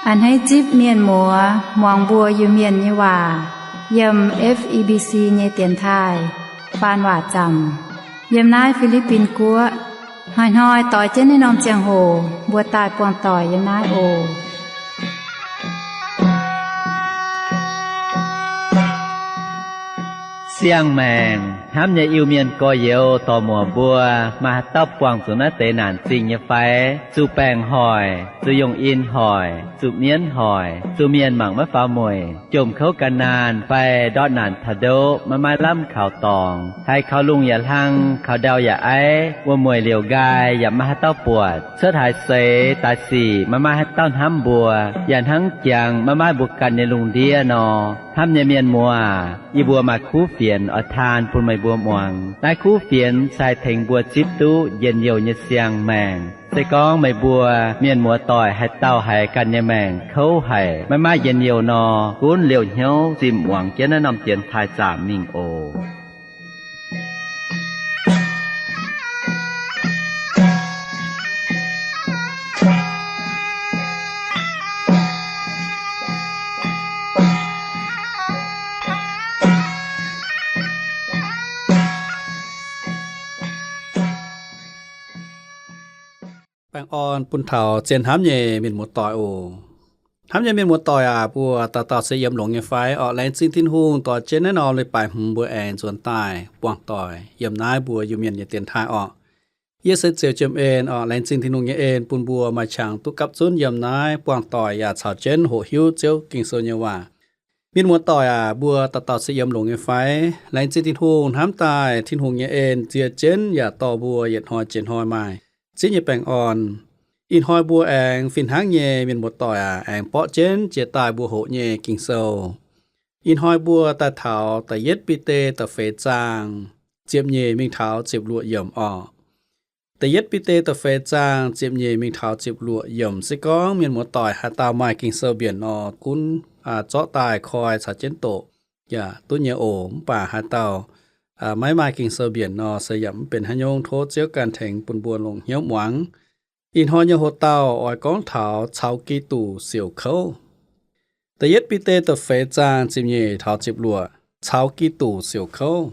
A'hneiv zipv mienh muoz muangx mbuo Iu-Mienh nyei waac yiem F E B C nyei dienx taaih faan waac zaamc yiem naaiv Fi^li^bin Guoqv. Hnoi-hnoi doix jienv naaiv norm ziangh hoc mbuo daaih buangh doic yiem naaiv oc. Siang-maengc hnamv nyei Iu-Mienh gorx-youz dorc-muoc mbuo, maaih haaix dauh buangh zuqc naaiv deix naanc zingh nyei fai? Zuqc baengc hoic, zuqc yungh in hoic, zuqc mienv hoic, zuqc mienh mangc maiv faaux mueic, jomc kouv gan naanh fai ndortv naanc taux ndoqv maiv maaih lamh kaux dorngx, haiz kaux lungh yaac hlang, kaux ndau yaac aiv, wuom-mueic liouc nqaai yaac maiv maaih haaix dauh buatc, cuotv haaix seix daaih sic maiv maaih haaix dauh hnamv mbuo, yaac hnangv jangx maiv maaih mbuo ganh nyei lungh ndiev nor. Hnamv nyei mienh muoz, yie mbuo maaih kuv fienx oix taan bun meih mbuo muangx. Naaiv kuv fienx se haih tengx mbuo zipv duqv njien-youh nyei siang-maengc. Se gorngv meih mbuo mienh muoz-doic haaix dauh haiz ganh nyei maengc kouv haic, maiv maaih njien-youh nor, gunv liouh hnyouv zimh muangx jienv naaiv norm dienx taaih zaamc mingh oc. Baengh orn bun taux zien hnamv nyei mienh muoz-doic oc. Hnamv nyei mienh muoz-doic aac, mbuo dauh dauh se yiem longx nyei fai? Orqc, laengz zingh Tin-Hungh dorh jienv naaiv norm leiz-baaix hmz mbuo aengx nzuonx daaih buangh doic yiem naaiv mbuo Iu-Mienh nyei dienx taaih orqc. Yie se Ziouc Jiem En orqc. Laengz zingh Tin-Hungh nyei en bun mbuo maaih qangx duqv gapv zunv yiem naaiv buangh doic yaac caux jienv hoqc hiuv Ziouv Ging-Sou nyei waac. Mienh muoz-doic aac, mbuo dauh dauh se yiem longx nyei fai? Laengz zingh Tin-Hungh hnamv daaih Tin-Hungh nyei en nzie jienv yaac dorh mbuo yietc hnoi jiex hnoi maaih zieqv nyei baengh orn. Ih hnoi mbuo aengx fih hnangv nyei mienh muoz-doic aac, aengx borqv jienv jiex daaih mbuo hoqc nyei Ging-Sou. Ih hnoi mbuo daaih taux da'yietv Bide da'feix zaang ziepc nyeic mingh taux ziepc luoqc yiemc orqc. Da'yietv Bide da'feix zaang ziepc nyeic mingh taux ziepc luoqc yiemc. Se gorngv mienh muoz-doic haaix dauh maaih Ging-Sou mbienc nor, gunv zorqv daaih koi caux jienv doqc yaac duqv nyei oc. Mv baac haaix dauh maiv maaih Ging-Sou mbienc nor, se yaac mv benx haaix nyungc. Tov Ziouv ganh tengx bun mbuo longc hnyouv muangx. Ih hnoi nyei hoc-dauh oix gorngv taux caux Giduc siouc kouv. Da'yietv Bide da'feix zaang ziepc nyeic taux ziepc luoqc, caux Giduc siouc kouv.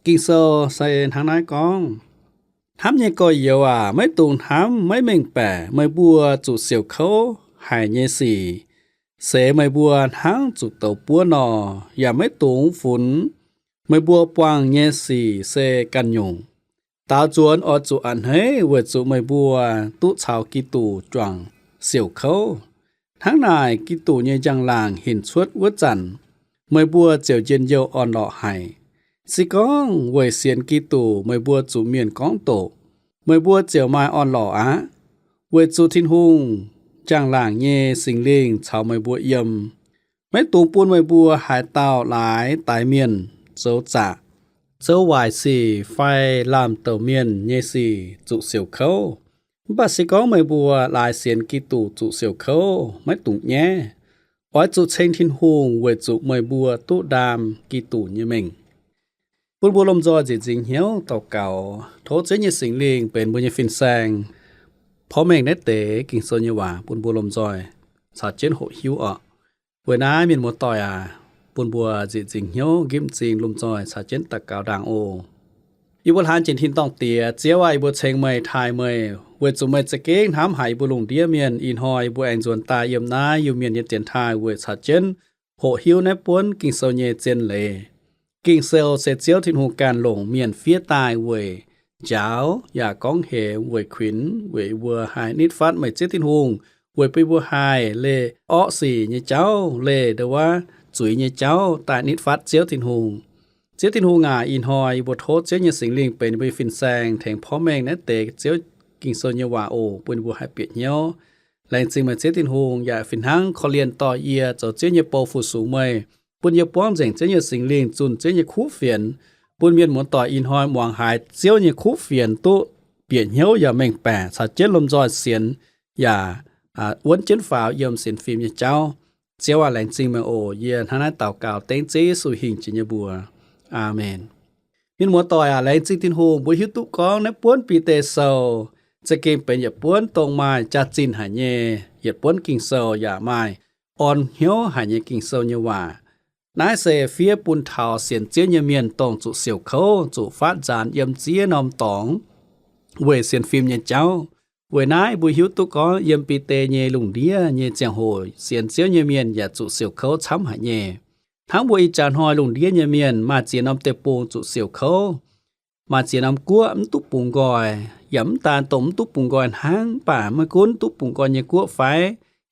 Ging-Sou se hnangv naaiv gorngv, Hnamv nyei gorx-youz aac, maiv dungx hnamv maiv mengh baeqc meih mbuo zuqc siouc kouv haic nyei sic, se meih mbuo hnangv zuqc douz buov nor, yaac maiv dungx funx meih mbuo buangh nyei sic se ganh nyungc. Daaux nzuonx oix zuqc a'hneiv weic zuqc meih mbuo duqv caux Giduc juangc siouc kouv. Hnangv naaic, Giduc nyei njang-laangc hinc cuotv wuov zanc, meih mbuo ziouc njien-youh orn-lorqc haic. Se gorngv weic sienx Giduc meih mbuo zuqc mienh gorngv doqc, meih mbuo ziouc maaih orn-lorqc aqv, weic zuqc Tin-Hungh njang-laangc nyei Singx Lingh caux meih mbuo yiem. Maiv dungx bun meih mbuo haaix dauh laaix daix mienh zoux zaqc, zoux waaic sic fai lamh douc mienh nyei sic zuqc siouc kouv. Mv baac se gorngv meih mbuo laaix sienx Giduc zuqc siouc kouv, maiv dungx nyaiv. Oix zuqc ceng Tin-Hungh weic zuqc meih mbuo duqv ndaam Giduc nyei mengh. Bun mbuo lomh nzoih nzieqc nzingc hnyouv daux gaux, tov Ziouv nyei Singx Lingh benx mbuo nyei fin-saeng, porv mengh naaiv deix Ging-Sou nyei waac bun mbuo lomh nzoih caux jienv hoqc hiuv orqc. Weic naaiv mienh muoz-doic aac, bun mbuo nzieqc nzingc hnyouv nqipv m'zing lomh nzoih caux jienv daux gaux ndaangc oc. Yie mbuo hlaang jiex tin-dorngh Diex, Ziouv aac, yie mbuo ceng meih, taaih meih, weic zuqc meih za'gengh hnamv haic yie mbuo lungh ndiev mienh. Ih hnoi yie mbuo aengx nzuonx daaih yiem naaiv Iu-Mienh nyei dienx taaih weic caux jienv hoqc hiuv naaiv buonv Ging-Sou nyei zien leiz. Ging-Sou se Ziouv Tin-Hungh ganh longc mienh fiev daaih weic njaaux yaac gorngv hemx, weic kuinx, weic mbuo haih nitv fatv meih Ziouv Tin-Hungh, weic bun mbuo haih leih orqv sic nyei jauv, leih ndouv wuov zuiz nyei jauv daaih nitv fatv Ziouv Tin-Hungh. Ziouv Tin-Hungh aac, ih hnoi yie mbuo tov Ziouv nyei Singx Lingh benx yie mbuo nyei fin-saeng, tengx porv mengh naaiv deix Ziouv Ging-Sou nyei waac oc, bun yie mbuo haih bieqc hnyouv. Laengz zingh meih Ziouv Tin-Hungh, yaac fih hnangv korv-lienh dorh yie zoux Ziouv nyei bou fu-sux meih, bun yie buangv nzengc Ziouv nyei Singx Lingh zunh Ziouv nyei kuv fienx, bun mienh muonz doic ih hnoi muangx haiz Ziouv nyei kuv fienx duqv bieqc hnyouv yaac mengh baeqc caux jienv lomh nzoih sienx yaac wuonv jienv faaux yiem sienx fim nyei jauv. Ziouv aac, laengz zingh meih oc. Yie hnangv naaiv daux gaux dengv Ziouv Yesu hingh jiex nyei mbuox. Aamen. Mienh muonz doic aac, laengz zingh Tin-Hungh mbuo hiuv duqv gorngv naaiv buonv Bide Sou za'gengh benx yietc buonv dongh maaih jaax-zinh haic nyei, yietc buonv Ging-Sou yaac maaih orn hnyouv haic nyei Ging-Sou nyei waac. Naaiv se fiev bun taux sienx Ziouv nyei mienh dongh zuqc siouc kouv, zuqc faatv nzaanx yiem ziex norm dorngx weic sienx fim nyei jauv. Weic naaiv mbuo hiuv duqv gorngv yiem Bide nyei lungh ndiev nyei ziangh hoc sienx Ziouv nyei mienh yaac zuqc siouc kouv camv haic nyei. Hnangv mbuo ih jaax hnoi lungh ndiev nyei mienh maaih ziex norm deic-bung zuqc siouc kouv, maaih ziex norm guoqv mv duqv bungx nqoi, yaac mv daan dongh mv duqv bungx nqoi hnangv, mv baac maiv gunv duqv bungx nqoi nyei guoqv fai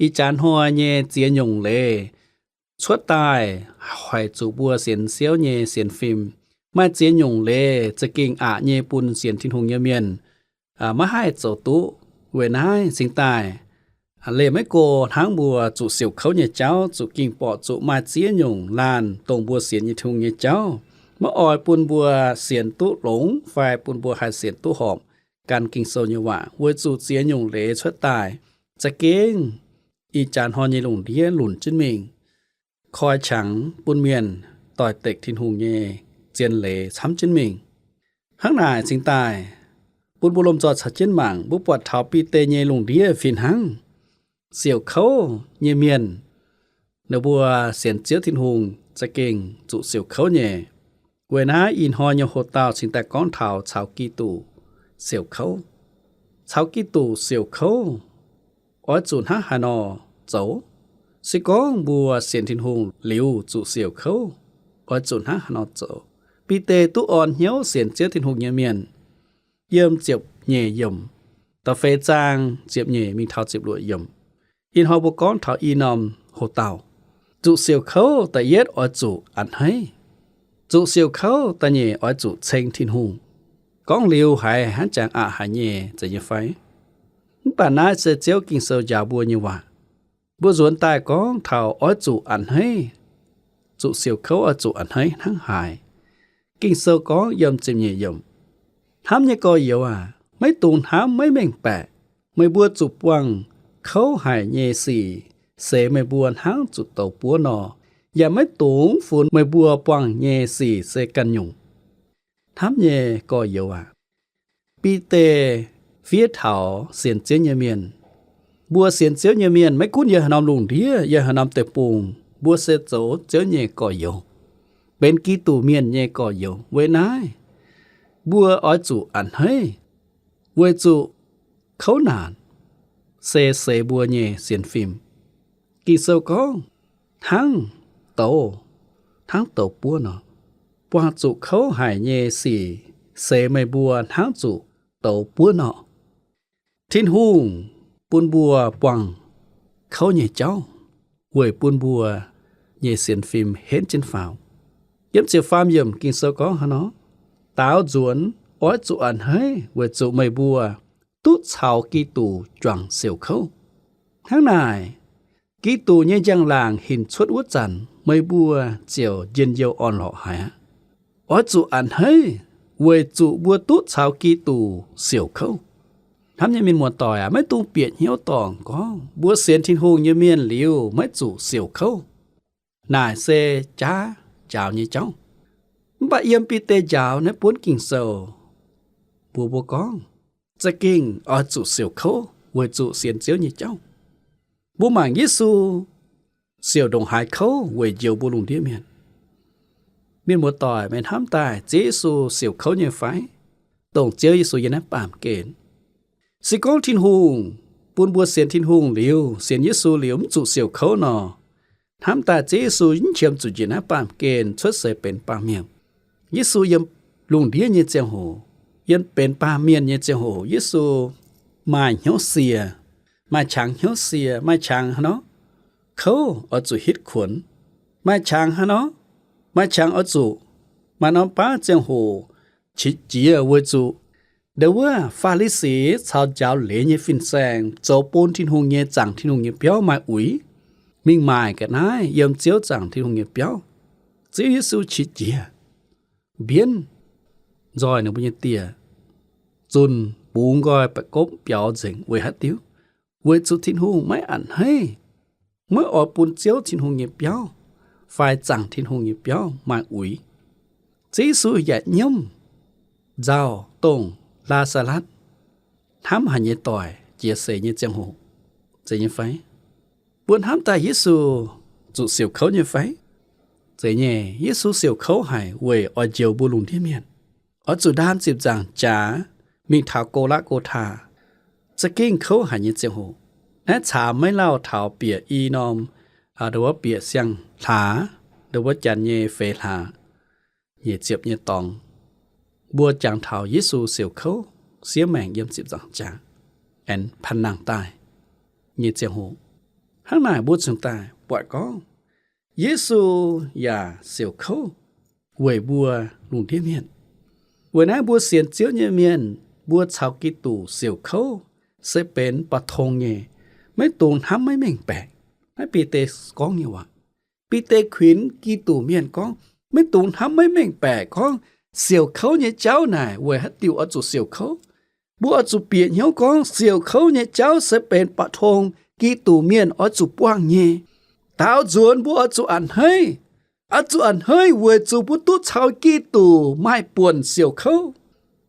ih jaax hnoi nyei ziex nyungc leiz cuotv daaih, haiz zuqc mbuo sienx Ziouv nyei sienx fim. Maaih ziex nyungc leiz za'gengh aqc nyei bun sienx Tin-Hungh nyei mienh maiv haih zoux duqv. Weic naaiv cingx daaih leih maiv go hnangv mbuo zuqc siouc kouv nyei jauv, zuqc ging borqc zuqc maaih ziex nyungc laanh dongh mbuo sienx nyei Tin-Hungh nyei jauv. Maiv oix bun mbuo sienx duqv longx fai bun mbuo haih sienx duqv horpc gan Ging-Sou nyei waac, weic zuqc ziex nyungc leiz cuotv daaih za'gengh ih jaax hnoi nyei lungh ndiev lunc jienv mingh, koi qangx bun mienh doix-dekc Tin-Hungh nyei zien leiz camv jienv mingh. Hnangv naaic cingx daaih bun mbuo lomh nzoih caux jienv mangc, mbuo buatc taux Bide nyei lungh ndiev fih hnangv. Siouc kouv nyei mienh, ninh mbuo sienx Ziouv Tin-Hungh za'gengh zuqc siouc kouv nyei. Weic naaiv ih hnoi nyei hoc-dauh cingx daaih gorngv taux caux Giduc siouc kouv. Caux Giduc siouc kouv oix zuqc hnangv haaix nor zoux? Se gorngv mbuo sienx Tin-Hungh liuz zuqc siouc kouv, oix zuqc hnangv haaix nor zoux? Bide duqv orn hnyouv sienx Ziouv Tin-Hungh nyei mienh, yiem ziepc nyeic yiemc, da'feix zaang ziepc nyeic mingh taux ziepc luoqc yiemc. Ih hnoi mbuo gorngv taux i norm hoc-dauh. Zuqc siouc kouv da'yietv oix zuqc a'hneiv. Zuqc siouc kouv da'nyeic oix zuqc ceng Tin-Hungh. Gorngv liuz haiz hnangv jangx aqc haic nyei zeiz nyei fai? Mv baac naaiv se Ziouv Ging-Sou njaaux mbuo nyei waac. Mbuo nzuonx daaih gorngv taux oix zuqc a'hneiv, zuqc siouc kouv oix zuqc a'hneiv hnangv haaix. Ging-Sou gorngv yiem ziepc nyeic yiemc, hnamv nyei gorx-youz aac, maiv dungx hnamv maiv mengh baeqc. Meih mbuo zuqc buangh kouv haic nyei sic seix meih mbuo hnangv zuqc douz buov nor, yaac maiv dungx funx meih mbuo buangh nyei sic se ganh nyungc. Hnamv nyei gorx-youz aac, Bide fiev taux sienx Ziouv nyei mienh. Mbuo sienx Ziouv nyei mienh maiv gunv yiem haaix norm lungh ndiev, yiem haaix norm deic-bung, mbuo se zoux Ziouv nyei gorx-youz, benx Giduc mienh nyei gorx-youz. Weic naaiv, mbuo oix zuqc a'hneiv, weic zuqc kouv naanc se seix mbuo nyei sienx fim. Ging-Sou gorngv, hnangv douz, hnangv douz buov nor, buangh zuqc kouv haic nyei sic seix meih mbuo hnangv zuqc douz buov nor. Tin-Hungh bun mbuo buangh kouv nyei jauv weic bun mbuo nyei sienx fim henv jienv faaux. Yiem ziepc faam yiemc Ging-Sou gorngv haaix nor, daaux nzuonx oix zuqc a'hneiv weic zuqc meih mbuo duqv caux Giduc juangc siouc kouv. Hnangv naaic, Giduc nyei njang-laangc hinc cuotv wuov zanc, meih mbuo ziouc njien-youh orn-lorqc haic aqv. Oix zuqc a'hneiv weic zuqc mbuo duqv caux Giduc siouc kouv. Hnamv nyei mienh muoz-doic aac, maiv dungx bieqc hnyouv dorngc gorngv mbuo sienx Tin-Hungh nyei mienh liuz maiv zuqc siouc kouv. Naaic se jaav njaaux nyei jauv. Mv baac yiem Bide njaaux naaiv buonv Ging-Sou mbuox mbuo gorngv, za'gengh oix zuqc siouc kouv weic zuqc sienx Ziouv nyei jauv. Mbuo mangc Yesu siouc ndongc haaix kouv weic njoux mbuo lungh ndiev mienh. Mienh muoz-doic, meih hnamv daaih Ziouv Yesu siouc kouv nyei fai? Dongh Ziouv Yesu yiem naaiv baamh gen, se gorngv Tin-Hungh bun mbuo sienx Tin-Hungh liuz, sienx Yesu liuz mv zuqc siouc kouv nor, hnamv daaih Ziouv Yesu mv qiemx zuqc njiec naaiv baamh gen cuotv seix benx baamh mienh. Yesu yiem lungh ndiev nyei ziangh hoc, yiem benx baamh mienh nyei ziangh hoc, Yesu maaih hnyouv sie, maaih qangx hnyouv sie. Maaih qangx haaix nor? Kouv oix zuqc hitv kuonx. Maaih qangx haaix nor? Maaih qangx oix zuqc maaih norm baav ziangh hoc qiex jiez weic zuqc ndau wuov Faa^li^si caux njaaux leiz nyei fin-saeng zoux bun Tin-Hungh nyei, zaangc Tin-Hungh nyei biauv maaih uix, mingh maaic ga'naaiv yiem Ziouv zaangc Tin-Hungh nyei biauv. Ziouv Yesu qiex jiez, mbienv nzoih ninh mbuo nyei dieh, zunh bungx nqoi baeqc gopv biaux nzengc. Weic haaix diuc? Weic zuqc Tin-Hungh maiv a'hneiv, maiv oix bun Ziouv Tin-Hungh nyei biauv fai zaangc Tin-Hungh nyei biauv maaih uix. Ziouv Yesu yaac nyiemv nzauh dongh Laa^saa^latv. hnamv haic nyei doic jiex seix nyei ziangh hoc, zeiz nyei fai? Mbuo hnamv daaih Yesu zuqc siouc kouv nyei fai? Zeiz nyei. Yesu siouc kouv haic weic oix njoux mbuo lungh ndiev mienh. Oix zuqc ndaam ziepc nzaangc jaax mingh taux Go^laqc Go^taa, za'gengh kouv haic nyei ziangh hoc. Naaiv caux maiv lauh taux bieqc i norm, aa, ndo wuov bieqc siang-hlaax, ndo wuov janx nyei feix hlaax, nyic ziepc nyei dorngx, mbuo jangx taux Yesu siouc kouv siev maengc yiem ziepc nzaangc jaax, aengx panh nangh daaih nyei ziangh hoc. Hnangv naaic mbuo cingx daaih buatc gorngv Yesu yaac siouc kouv weic mbuo lungh ndiev mienh. Weic naaiv mbuo sienx Ziouv nyei mienh, mbuo caux Giduc siouc kouv se benx ba'tong nyei, maiv dungx hnamv maiv mengh baeqc. Naaiv Bide gorngv nyei waac. Bide kuinx Giduc mienh gorngv, maiv dungx hnamv maiv mengh baeqc gorngv siouc kouv nyei jauv naaic weic haaix diuc oix zuqc siouc kouv. Mbuo oix zuqc bieqc hnyouv gorngv siouc kouv nyei jauv se benx ba'tong Giduc mienh oix zuqc buangh nyei. Daaux nzuonx mbuo oix zuqc a'hneiv. Oix zuqc a'hneiv weic zuqc mbuo duqv caux Giduc maaih buonc siouc kouv.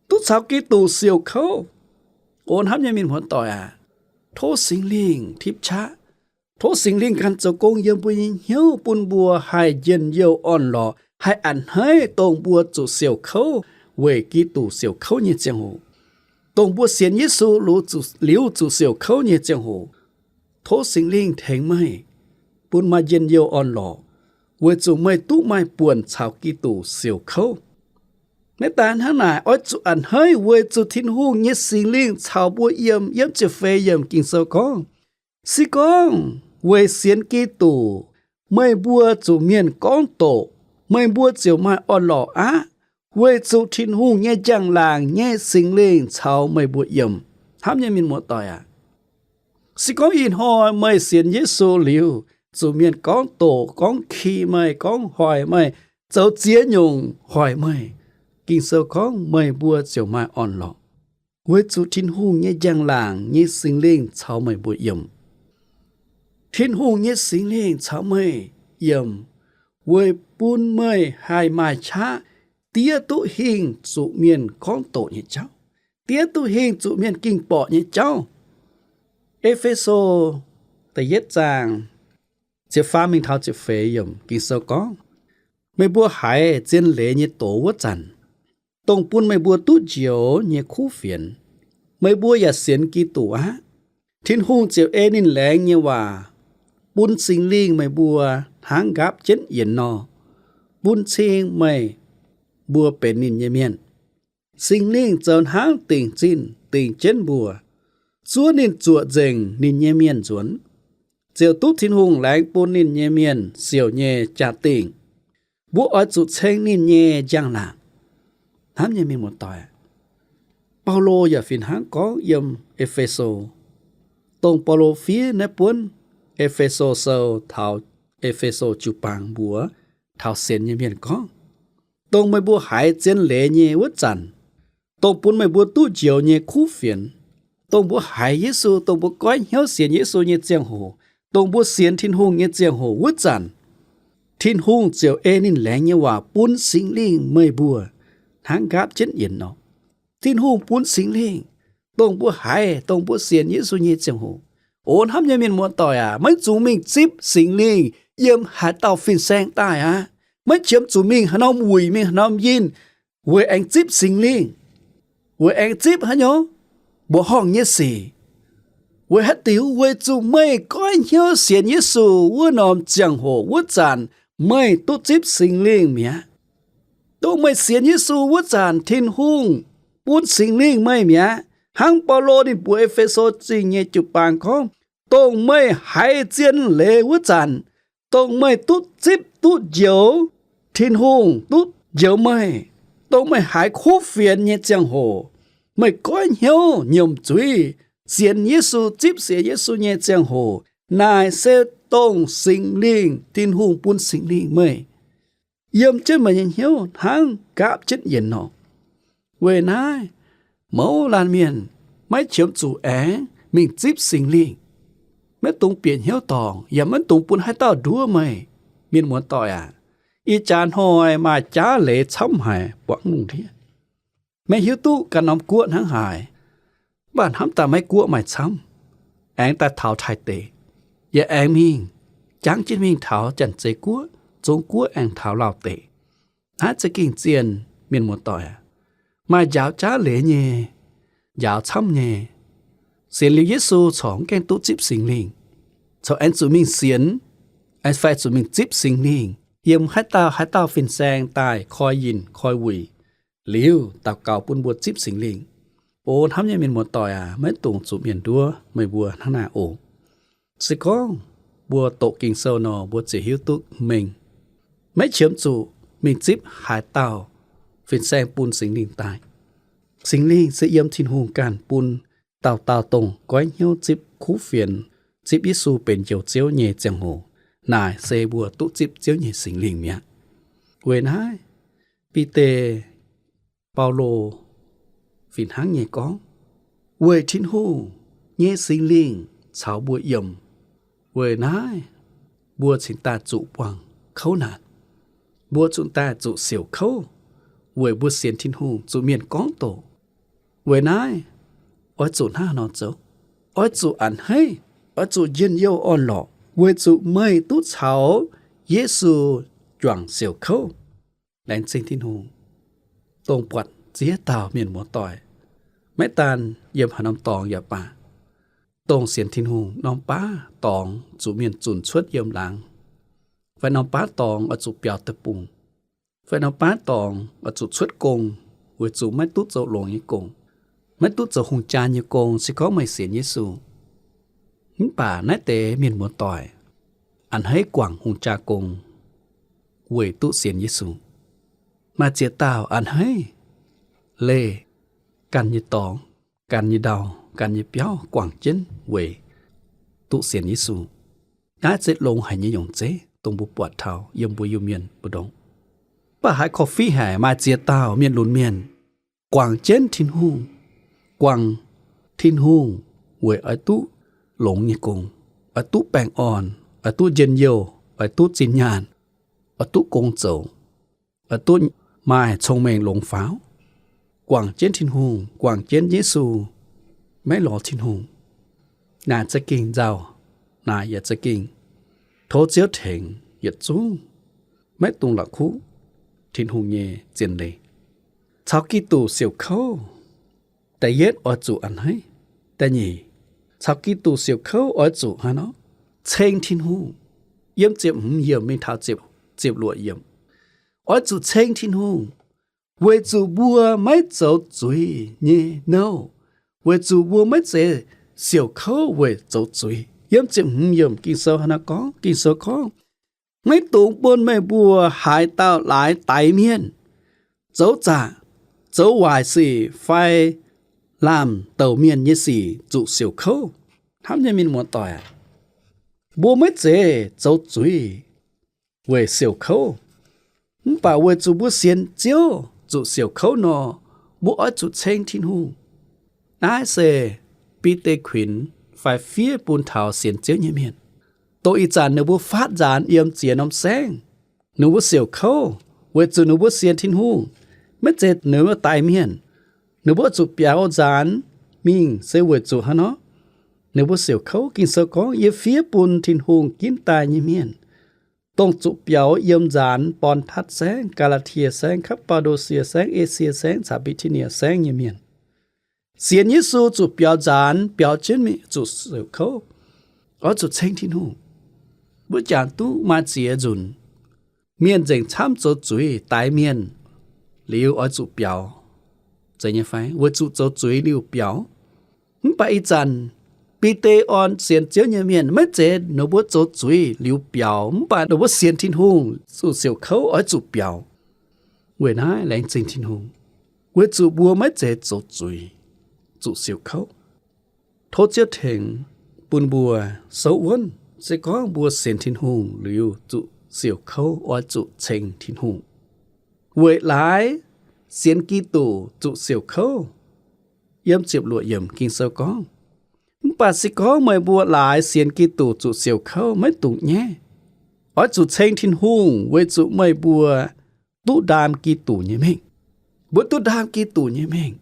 Duqv caux Giduc siouc kouv. O hnamv nyei mienh muoz-doic aac, tov Singx Lingh tipv qaqv. Tov Singx Lingh ganh zoux gong yiem mbuo nyei hnyouv bun mbuo haih njien-youh orn-lorqc, haih a'hneiv dongh mbuo zuqc siouc kouv weic Giduc siouc kouv nyei ziangh hoc, dongh mbuo sienx Yesu liuz zuqc siouc kouv nyei ziangh hoc. Tov Singx Lingh tengx meih, bun maaih njien-youh orn-lorqc, weic zuqc meih duqv maaih buonc caux Giduc siouc kouv. Maiv daan hnangv naaic, oix zuqc a'hneiv weic zuqc Tin-Hungh nyei Singx Lingh caux mbuo yiem. Yiem ziepc feix yiemc Ging-Sou gorngv, se gorngv weic sienx Giduc meih mbuo zuqc mienh gorngv doqc, meih mbuo ziouc maaih orn-lorqc aqv, weic zuqc Tin-Hungh nyei njang-laangc nyei Singx Lingh caux meih mbuo yiem. Hnamv nyei mienh muoz-doic aac, se gorngv ih hnoi meih sienx Yesu liuz, zuqc mienh gorngv doqc, gorngv ki meih, gorngv hoic meih, zoux ziex nyungc hoic meih, Ging-Sou gorngv meih mbuo ziouc maaih orn-lorqc, weic zuqc Tin-Hungh nyei njang-laangc nyei Singx Lingh caux meih mbuo yiem. Tin-Hungh nyei Singx Lingh caux meih yiem, weic bun meih haih maaih qaqv diev duqv hingh zuqc mienh gorngv doqc nyei jauv, diev duqv hingh zuqc mienh ging borqc nyei jauv. E^fe^so da'yietv zaang ziepc faam mingh taux ziepc feix yiemc Ging-Sou gorngv, meih mbuo haiz zien leiz nyei doz wuov zanc, dongh bun meih mbuo duqv njoux nyei kuv fienx, meih mbuo yaac sienx Giduc aqv. Tin-Hungh ziouc ei ninh laengz nyei waac bun Singx Lingh meih mbuo hnangv nqaapv jienv yienx nor, bun cing meih mbuo benx ninh nyei mienh. Singx Lingh zoux hnangv dingc zinh dingc jienv mbuo, zuov ninh zuoqc nzengc ninh nyei mienh nzuonx, ziouc duqv Tin-Hungh laengz bun ninh nyei mienh siouc nyei jaa-dingh. Mbuo oix zuqc ceng ninh nyei njang-laangc. Hnamv nyei mienh muoz-doic, Baulo yaac fih hnangv gorngv yiem E^fe^so, dongh Baulo fiev naaiv buonv E^fe^so Sou taux E^fe^so jiu-baang mbuox taux sienx nyei mienh gorngv, dongh meih mbuo haiz zien leiz nyei wuov zanc, dongh bun meih mbuo duqv njoux nyei kuv fienx, dongh mbuo haiz Yesu, dongh mbuo goiv hnyouv sienx Yesu nyei ziangh hoc, dongh mbuo sienx Tin-Hungh nyei ziangh hoc wuov zanc, Tin-Hungh ziouc ei ninh laengz nyei waac bun Singx Lingh meih mbuo hnangv nqaapv jienv yienx nor. Tin-Hungh bun Singx Lingh, dongh mbuo haiz, dongh mbuo sienx Yesu nyei ziangh hoc. O hnamv nyei mienh muoz-doic aac, maiv zuqc mingh zipv Singx Lingh yiem haaix dauh fin-saeng daaih aqv. Maiv qiemx zuqc mingh haaix norm wuic, mingh haaix norm yinh, weic aengx zipv Singx Lingh. Weic aengx zipv haaix nyungc? Mbuoqc horngh nyei sic. Weic haaix diuc? Weic zuqc meih goiv hnyouv sienx Yesu wuov norm ziangh hoc wuov zanc, meih duqv zipv Singx Lingh mi'aqv. Dongh meih sienx Yesu wuov zanc, Tin-Hungh bun Singx Lingh meih mi'aqv. Hnangv Baulo ninh mbuox E^fe^so Zingh nyei jiu-baang gorngv, dongh meih haiz zien leiz wuov zanc, dongh meih duqv zipv duqv njoux, Tin-Hungh duqv njoux meih, dongh meih haiz kuv fienx nyei ziangh hoc, meih goiv hnyouv nyiemc zuiz sienx Yesu, zipv sienx Yesu nyei ziangh hoc, naaic se dongh Singx Lingh, Tin-Hungh bun Singx Lingh meih yiem jienv meih nyei hnyouv hnangv nqaapv jienv yienx nor. Weic naaiv, mouz laanh mienh maiv qiemx zuqc aengx mingh zipv Singx Lingh. Maiv dungx bieqc hnyouv dorngc, yaac maiv dungx bun haaix dauh nduov meih. Mienh muoz-doic aac, ih jaax hnoi maaih jaav leiz camv haic buangv lungh ndiev. Meih hiuv duqv ganh norm guoqv hnangv haaix? Mv baac hnamv daaih maiv guoqv maaih camv, aengx daaih taux Taiv deic, yaac aengx mingh jangv jienv mingh taux Janx-Zei guoqv, Zong guoqv aengx taux Lauv deic. Naaiv za'gengh zienh, mienh muoz-doic aac. Maaih njaaux jaav leiz nyei, njaaux camv nyei. Sienx liuz Yesu corc mv gaengh duqv zipv Singx Lingh. Corc aengx zuqc mingh sienx, aengx fai zuqc mingh zipv Singx Lingh yiem haaix dauh haaix dauh fin-saeng daaih koi yinh koi wuic liuz daux gaux bun mbuo zipv Singx Lingh. O hnamv nyei mienh muoz-doic aac, maiv dungx zuqc mienh nduov meih mbuo hnangv naaiv oc. Se gorngv mbuo doqc Ging-Sou nor, mbuo ziouc hiuv duqv mengh. Maiv qiemx zuqc mingh zipv haaix dauh fin-saeng bun Singx Lingh daaih. Singx Lingh se yiem Tin-Hungh ganh bun dauh dauh dongh goiv hnyouv zipv kuv fienx, zipv Yesu benx Njoux Ziouv nyei ziangh hoc. Naaic se mbuo duqv zipv Ziouv nyei Singx Lingh mi'aqv. Weic naaiv, Bide, Baulo fih hnangv nyei gorngv, weic Tin-Hungh nyei Singx Lingh caux mbuo yiem. Weic naaiv, mbuo cingx daaih zuqc buangh kouv naanc. Mbuo cingx daaih zuqc siouc kouv, weic mbuo sienx Tin-Hungh zuqc mienh gorngv doqc. Weic naaiv, oix zuqc hnangv nor zoux. Oix zuqc a'hneiv, oix zuqc njien-youh orn-lorqc, weic zuqc meih duqv caux Yesu juangc siouc kouv. Laengz zingh Tin-Hungh, dongh buatc ziex dauh mienh muoz-doic, maiv daan yiem haaix norm dorngx yaac baac, dongh sienx Tin-Hungh norm baav dorngx zuqc mienh zunc cuotv yiem laangz, fai norm baav dorngx oix zuqc biaux deic-bung, fai norm baav dorngx oix zuqc cuotv gong, weic zuqc maiv duqv zoux longx nyei gong, maiv duqv zoux hungh jaa nyei gong, se gorngv meih sienx Yesu. Mv baac naaiv deix mienh muoz-doic a'hneiv guangc hungh jaa gong weic duqv sienx Yesu. Maaih ziex dauh a'hneiv leih ganh nyei dorngx, ganh nyei ndau, ganh nyei biauv guangc jienv weic duqv sienx Yesu. Naaiv se longx haic nyei nyungc zeiv, dongh mbuo buatc taux yiem mbuo Iu-Mienh mbu'ndongx. Mv baac haiz korv-fiqv haic, maaih ziex dauh mienh lunx mienh guangc jienv Tin-Hungh, guangc Tin-Hungh weic oix duqv longx nyei gong, oix duqv baengh orn, oix duqv njien-youh, oix duqv zinh nyaanh, oix duqv gong zoux, oix duqv maaih cong-mengh longx faaux. Guangc jienv Tin-Hungh, guangc jienv Yesu, maiv lorz Tin-Hungh. Naaic za'gengh nzauh, naaic yaac za'gengh tov Ziouv tengx yietc zungv maiv dungx la'kuqv Tin-Hungh nyei zien leiz. Caux Giduc siouc kouv, da'yietv oix zuqc a'hneiv. Da'nyeic, caux Giduc siouc kouv oix zuqc hnangv nor, ceng Tin-Hungh. Yiem ziepc hmz yiemc mingh taux ziepc, ziepc luoqc yiemc. Oix zuqc ceng Tin-Hungh, weic zuqc mbuo maiv zoux zuiz nyei nouh, weic zuqc mbuo maiv zeiz siouc kouv weic zoux zuiz. Yiem ziepc hmz yiemc Ging-Sou hnangv naaiv gorngv, Ging-Sou gorngv, maiv dungx bun meih mbuo haaix dauh laaix daix mienh, zoux zaqc, zoux waaic sic fai laamh douc mienh nyei sic zuqc siouc kouv. Hnamv nyei mienh muoz-doic aac, mbuo maiv zeiz zoux zuiz weic siouc kouv, mv baac weic zuqc mbuo sienx Ziouv zuqc siouc kouv nor, mbuo oix zuqc ceng Tin-Hungh. Naaiv se Bide kuinx fai fiev bun taux sienx Ziouv nyei mienh. Dongh ih zanc ninh mbuo faatv nzaanx yiem ziex norm saengv, ninh mbuo siouc kouv weic zuqc ninh mbuo sienx Tin-Hungh, maiv zeiz ninh mbuo daix mienh. Ninh mbuo zuqc biaux nzaanx mingh se weic zuqc hnangv nor, ninh mbuo siouc kouv. Ging-Sou gorngv, yie fiev bun Tin-Hungh ginv daaih nyei mienh, dongh zuqc biaux yiem nzaanx Bon^tatc Saengv, Gaa^laa^tie Saengv, Kapv^baa^ndo^sie Saengv, Esie Saengv caux Mbi^ti^nie Saengv nyei mienh. Sienx Yesu zuqc biaux nzaanx, biaux jienv mingh zuqc siouc kouv, oix zuqc ceng Tin-Hungh. Mbuo jangx duqv maaih ziex nzunc, mienh nzengc camv zoux zuiz daix mienh liuz oix zuqc biaux. Zeiz nyei fai? Weic zuqc zoux zuiz liuz biaux. Mv baac ih zanc Bide orn sienx Ziouv nyei mienh maiv zeiz ninh mbuo zoux zuiz liuz biaux, mv baac ninh mbuo sienx Tin-Hungh zuqc siouc kouv oix zuqc biaux. Weic naaiv laengz zingh Tin-Hungh, weic zuqc mbuo maiv zeiz zoux zuiz zuqc siouc kouv. Tov Ziouv tengx bun mbuo souv wuonv, se gorngv mbuo sienx Tin-Hungh liuz zuqc siouc kouv oix zuqc ceng Tin-Hungh. Weic laaix sienx Giduc zuqc siouc kouv. Yiem ziepc luoqc yiemc Ging-Sou gorngv, mv baac se gorngv meih mbuo laaix sienx Giduc zuqc siouc kouv, maiv dungx nyaiv. Oix zuqc ceng Tin-Hungh weic zuqc meih mbuo duqv ndaam Giduc nyei mengh. Mbuo duqv ndaam Giduc nyei mengh.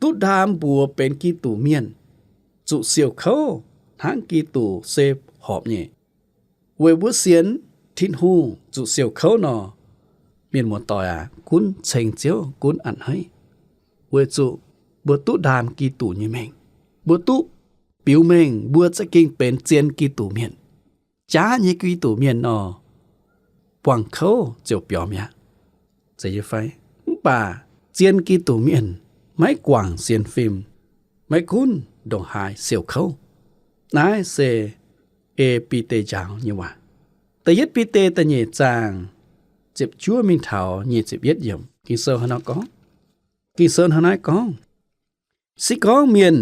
duqv ndaam mbuox benx Giduc mienh, zuqc siouc kouv hnangv Giduc se horpc nyei. Weic mbuo sienx Tin-Hungh zuqc siouc kouv nor, mienh muoz-doic aac, gunv ceng Ziouv, gunv a'hneiv, weic zuqc mbuo duqv ndaam Giduc nyei mengh. Mbuo duqv biux mengh mbuo za'gengh benx zien Giduc mienh. Jaav nyei Giduc mienh nor, buangh kouv ziouc biaux mi'aqv, zeiz nyei fai? Mv baac zien Giduc mienh maiv guangc sienx fim, maiv gunv ndongc haaix siouc kouv. Naaiv se ei Bide njaaux nyei waac. Da'yietv Bide da'nyeic zaang ziepc juov mingh taux nyic ziepc yietv yiemc, Ging-Sou hnangv nor gorngv, Ging-Sou hnangv naaiv gorngv, Se gorngv mienh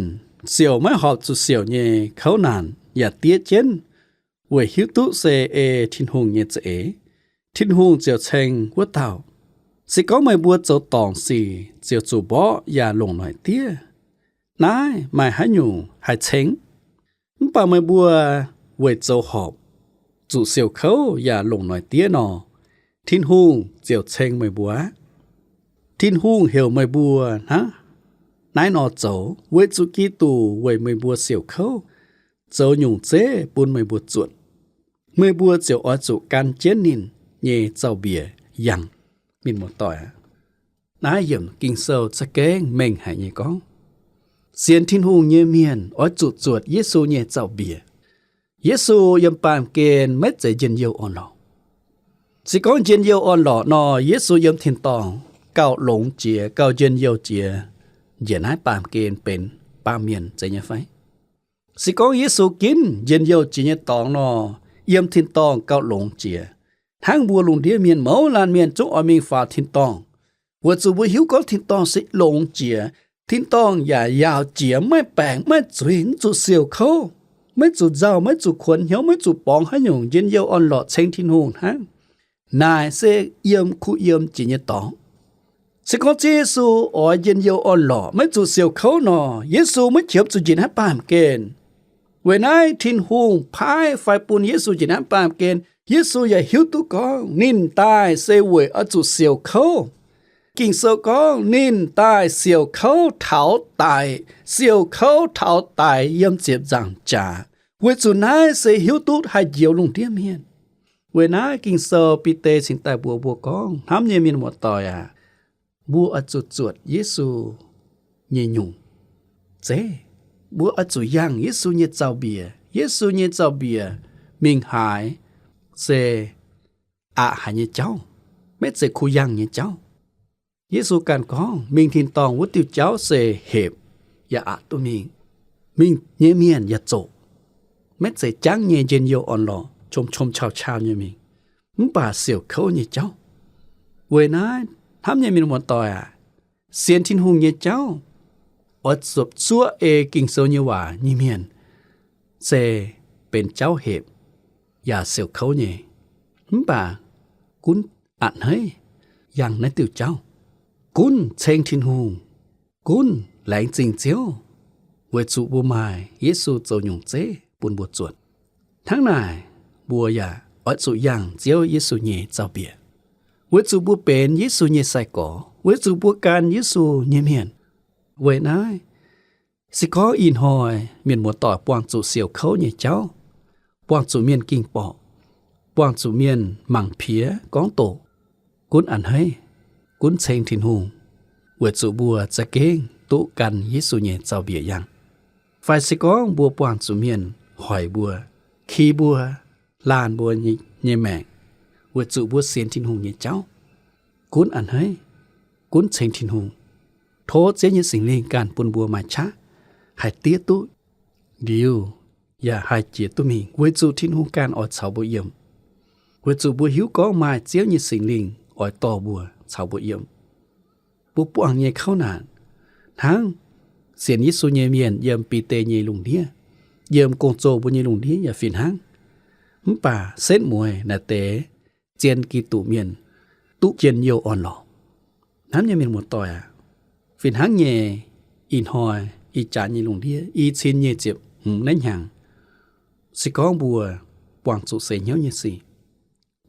siouc maiv horpc zuqc siouc nyei kouv naanc yaac diev jienv weic hiuv duqv se ei Tin-Hungh nyei za'eix, Tin-Hungh ziouc ceng wuov dauh. Se gorngv meih mbuo zoux dorngc sic ziouc zuqc mborqv yaac longc noic diev. Naaiv maaih haaix nyungc haih ceng? Mv baac meih mbuo weic zoux horpc, zuqc siouc kouv yaac longc noic diev nor, Tin-Hungh ziouc ceng meih mbuo aqv. Tin-Hungh heuc meih mbuo hnangv naaiv nor zoux weic zuqc Giduc weic meih mbuo siouc kouv zoux nyungc zeiv bun meih mbuo zuotc. Meih mbuo ziouc oix zuqc gan jienv ninh nyei zaux-mbiec yangh. Mienh muoz-doic aac, naaiv yiemc Ging-Sou za'gengh mengh haic nyei gorngv, sienx Tin-Hungh nyei mienh oix zuqc zuotc Yesu nyei zaux-mbiec. Yesu yiem baamh gen maiv zeiz njien-youh orn-lorqc. Se gorngv njien-youh orn-lorqc nor, Yesu yiem tin-dorngh gauh longx jiex, gauh njien-youh jiex, njiec naaiv baamh gen benx baamh mienh, zeiz nyei fai? Se gorngv Yesu ginv njien-youh jiex nyei dorngx nor, yiem tin-dorngh gauh longx jiex. Hnangv mbuo lungh ndiev mienh mouz laanh mienh zungv oix mingh faaux tin-dorngh, weic zuqc mbuo hiuv gorngv tin-dorngh se longx jiex. Tin-dorngh yaac yaauc jiex, maiv baengc, maiv zuiz, mv zuqc siouc kouv, maiv zuqc nzauh, maiv zuqc kuonx hnyouv, maiv zuqc borngz haaix nyungc, njien-youh orn-lorqc ceng Tin-Hungh hnangv. Naaic se yiem kuh yiem jiex nyei dorngx. Se gorngv Ziouv Yesu oix njien-youh orn-lorqc, maiv zuqc siouc kouv nor, Yesu maiv qiemx zuqc njiec naaiv baamh gen. Weic naaiv Tin-Hungh paaiv fai bun Yesu njiec naaiv baamh gen, Yesu yaac hiuv duqv gorngv ninh daaih se weic oix zuqc siouc kouv. Ging-Sou gorngv ninh daaih siouc kouv taux daic, siouc kouv taux daic yiem ziepc nzaangc jaax, weic zuqc naaiv se hiuv duqv haih njoux lungh ndiev mienh. Weic naaiv Ging-Sou Bide cingx daaih mbuox mbuo gorngv, hnamv nyei mienh muoz-doic aac, mbuo oix zuqc zuotc Yesu nyei nyungc zeiv. Mbuo oix zuqc yangh Yesu nyei zaux-mbiec. Yesu nyei zaux-mbiec mingh haaix se aqc haic nyei jauv, maiv zeiz kuh yangh nyei jauv. Yesu ganh gorngv mingh tin-dorngh wuov diuh jauv se hepc yaac aqc duqv mingh. Mingh nyei mienh yaac zoqc, maiv zeiz jangv nyei njien-youh orn-lorqc, qom-qom qauv-qauv nyei mingh, mv baac siouc kouv nyei jauv. Weic naaiv hnamv nyei mienh muoz-doic aac, sienx Tin-Hungh nyei jauv oix zuqc zuoqv ei Ging-Sou nyei waac nyei mienh se benx jauv hepc yaac siouc kouv nyei. Mv baac gunv a'hneiv yangh naaiv diuh jauv, gunv ceng Tin-Hungh, gunv laengz zingh Ziouv, weic zuqc mbuo maaih Yesu zoux nyungc zeiv bun mbuo zuotc. Hnangv naaic, mbuo yaac oix zuqc yangh Ziouv Yesu nyei zaux-mbiec, weic zuqc mbuo benx Yesu nyei sai-gorx, weic zuqc mbuo gan Yesu nyei mienh. Weic naaiv, se gorngv ih hnoi mienh muoz-doic buangh zuqc siouc kouv nyei jauv, buangh zuqc mienh ging-borqc, buangh zuqc mienh mangc piex gorngv doqc, gunv a'hneiv, gunv ceng Tin-Hungh, weic zuqc mbuo za'gengh duqv gan Yesu nyei zaux-mbiec yangh. Fai se gorngv mbuo buangh zuqc mienh hoic mbuo, ki mbuo, laanh mbuo nyei, nyei maengc, weic zuqc mbuo sienx Tin-Hungh nyei jauv, gunv a'hneiv, gunv ceng Tin-Hungh. Tov Ziouv nyei Singx Lingh ganh bun mbuo maaih qaqv haih diev duqv liuz yaac haih jiex duqv mingh, weic zuqc Tin-Hungh ganh oix caux mbuo yiem, weic zuqc mbuo hiuv gorngv maaih Ziouv nyei Singx Lingh oix dorh mbuo caux mbuo yiem. Mbuo buangh nyei kouv naanc hnangv sienx Yesu nyei mienh yiem Bide nyei lungh ndiev, yiem gong-zoh mbuo nyei lungh ndiev yaac fih hnangv. Mv baac setv mueiz naaiv deix zien Giduc mienh duqv njien-youh orn-lorqc. Hnamv nyei mienh muoz-doic aac, fih hnangv nyei, ih hnoi, ih jaax nyei lungh ndiev, i cin nyic ziepc hmz naaiv hnyangx, se gorngv mbuo buangh zuqc seix hnyouv nyei sic,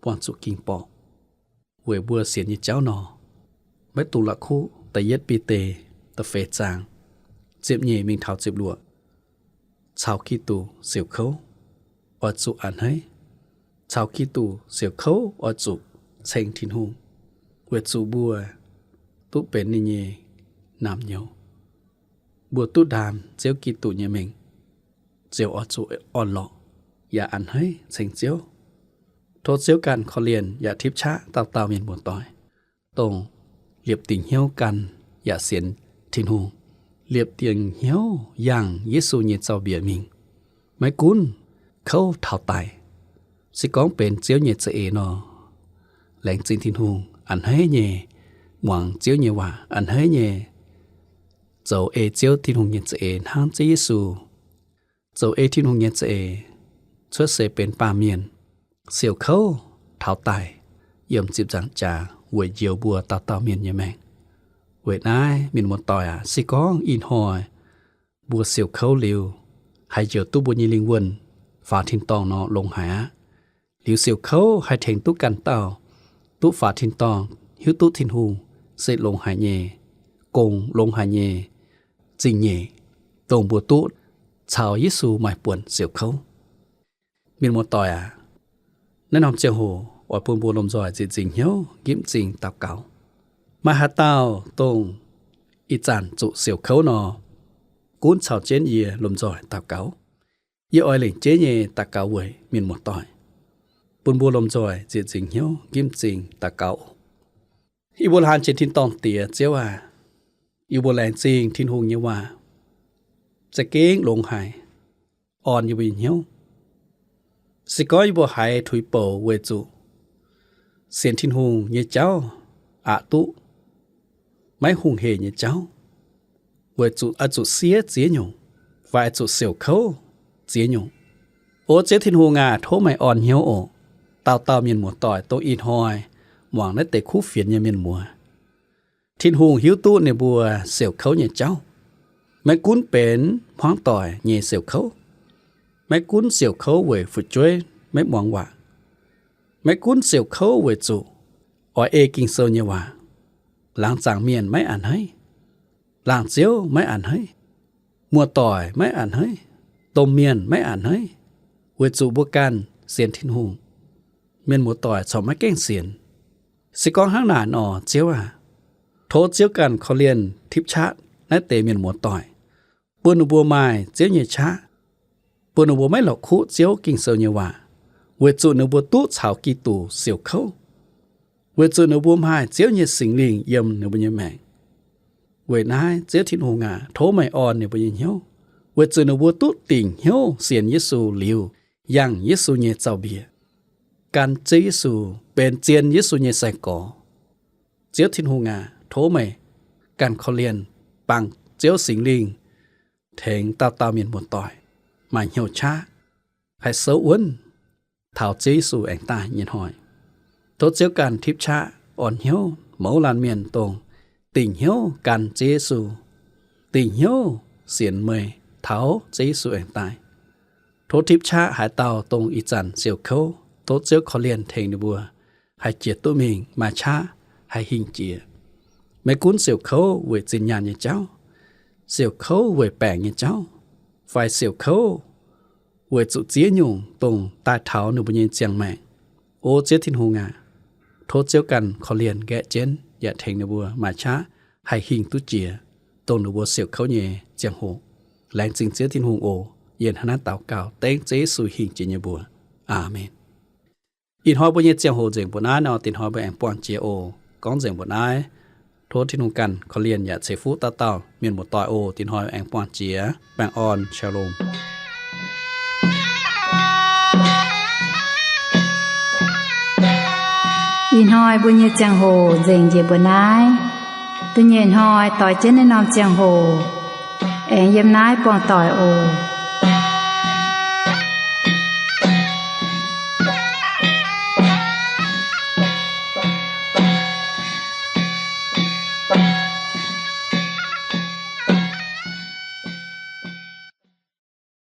buangh zuqc ging-borqc weic mbuo sienx nyei jauv nor, maiv dungx la'kuqv da'yietv Bide da'feix zaang ziepc nyeic mingh taux ziepc luoqc, caux Giduc siouc kouv oix zuqc a'hneiv. Caux Giduc siouc kouv oix zuqc ceng Tin-Hungh, weic zuqc mbuo duqv benx ninh nyei naamh nyouz. Mbuo duqv ndaam Ziouv Giduc nyei mengh, ziouc oix zuqc orn-lorqc yaac a'hneiv ceng Ziouv. Tov Ziouv ganh korv-lienh yaac tipv qaqv dauh dauh mienh muoz-doic, dongh liepc dingc hnyouv gan yaac sienx Tin-Hungh, liepc dingc hnyouv yangh Yesu nyei zaux-mbiec mingh, maiv gunv kouv taux daic. Se gorngv benx Ziouv nyei za'eix nor, laengz zingh Tin-Hungh, a'hneiv nyei muangx Ziouv nyei waac, a'hneiv nyei zoux ei Ziouv Tin-Hungh nyei za'eix hnangv Ziouv Yesu zoux ei Tin-Hungh nyei za'eix, cuotv seix benx baamh mienh, siouc kouv taux daic yiem ziepc nzaangc jaax weic njoux mbuo dauh dauh mienh nyei maengc. Weic naaiv mienh muoz-doic aac, se gorngv ih hnoi mbuo siouc kouv liuz, haih njoux duqv mbuo nyei lingh wuonh faaux tin-dorngh nor, longx haic aqv. Liuz siouc kouv haih tengx duqv ganh dauh duqv faaux tin-dorngh, hiuv duqv Tin-Hungh se longx haic nyei gong, longx haic nyei zingh nyeic, dongh mbuo duqv caux Yesu maaih buonc siouc kouv. Mienh muoz-doic aac, naaiv norm ziangh hoc oix bun mbuo lomh nzoih nzieqc nzingc hnyouv nqipv m'zing daux gaux. Maaih haaix dauh dongh ih zanc zuqc siouc kouv nor, gunv caux jienv yie lomh nzoih daux gaux. Yie oix lengc jeiv nyei daux gaux weic mienh muoz-doic, bun mbuo lomh nzoih nzieqc nzingc hnyouv nqipv m'zing daux gaux. Yie mbuo laanh jiex tin-dorngh Diex Ziouv aac, yie mbuo laengz zingh Tin-Hungh nyei waac za'gengh longx haic, orn yie mbuo nyei hnyouv. Se gorngv yie mbuo haiz tuix bouc weic zuqc sienx Tin-Hungh nyei jauv aqc duqv maiv hungh heic nyei jauv, weic zuqc oix zuqc siev ziex nyungc, fai oix zuqc siouc kouv ziex nyungc, O Ziouv Tin-Hungh aac, tov meih orn hnyouv oc. Dauh dauh mienh muoz-doic dongh ih hnoi muangx naaiv deix kuv fienx nyei mienh muoz, Tin-Hungh hiuv duqv ninh mbuo siouc kouv nyei jauv. Maiv gunv benx hmuangv doic nyei siouc kouv, maiv gunv siouc kouv weic fu'jueiv maiv muangx waac, maiv gunv siouc kouv weic zuqc oix ei Ging-Sou nyei waac, laangz zaangc mienh maiv a'hneiv, laangz ziouv maiv a'hneiv, muoz-doic maiv a'hneiv, domh mienh maiv a'hneiv, weic zuqc mbuo ganh sienx Tin-Hungh, mienh muoz-doic corc maiv gaengh sienx. Se gorngv hnangv naaic nor, Ziouv aac, tov Ziouv ganh korv-lienh tipv qaqv naaiv deix mienh muoz-doic, bun ninh mbuo maaih Ziouv nyei qaqv, bun ninh mbuo maiv la'kuqv Ziouv Ging-Sou nyei waac, weic zuqc ninh mbuo duqv caux Giduc siouc kouv, weic zuqc ninh mbuo maaih Ziouv nyei Singx Lingh yiem ninh mbuo nyei maengc. Weic naaiv, Ziouv Tin-Hungh aac, tov meih orn ninh mbuo nyei hnyouv, weic zuqc ninh mbuo duqv dingc hnyouv sienx Yesu liuz, yangh Yesu nyei zaux-mbiec, gan Ziouv Yesu, benx zien Yesu nyei sai-gorx. Ziouv Tin-Hungh aac, tov meih ganh korv-lienh, bangc Ziouv Singx Lingh tengx dauh dauh mienh muoz-doic maaih hnyouv qaqv, haih souv wuonv taux Ziouv Yesu aengx daaih nyei hnoi. Tov Ziouv ganh tipv qaqv orn hnyouv mouz laanh mienh dongh dingc hnyouv gan Ziouv Yesu, dingc hnyouv sienx meih taux Ziouv Yesu aengx daaih. Tov tipv qaqv haaix dauh dongh ih zanc siouc kouv, tov Ziouv korv-lienh tengx ninh mbuo haih jiex duqv mingh, maaih qaqv haih hingh jiex. Maiv gunv siouc kouv weic zinh nyaanh nyei jauv, siouc kouv weic baengc nyei jauv, fai siouc kouv weic zuqc ziex nyungc dongh daaih taux ninh mbuo nyei ziangh maengc. O Ziouv Tin-Hungh aac, tov Ziouv ganh korv-lienh nqaeqv jienv yaac tengx ninh mbuo maaih qaqv haih hingh duqv jiex dongh ninh mbuo siouc kouv nyei ziangh hoc. Laengz zingh Ziouv Tin-Hungh oc. Yie hnangv naaiv daux gaux dengv Ziouv Yesu hingh jiex nyei mbuox. Aamen. Ih hnoi mbuo nyei ziangh hoc nzengc mbuo naaiv nor, dingc hnoi mbuo aengx buangh jiex oc. Gorngv nzengc mbuo naaiv, tov Tin-Hungh ganh korv-lienh yaac ceix fuqv dauh dauh mienh muoz-doic oc. Dingc hnoi aengx buangh jiex. Baengh orn, Shalom. Ih hnoi mbuo nyei ziangh hoc nzengc njiec mbuo naaiv. Da'nyeic hnoi doix jienv naaiv norm ziangh hoc aengx yiem naaiv buangh doic oc.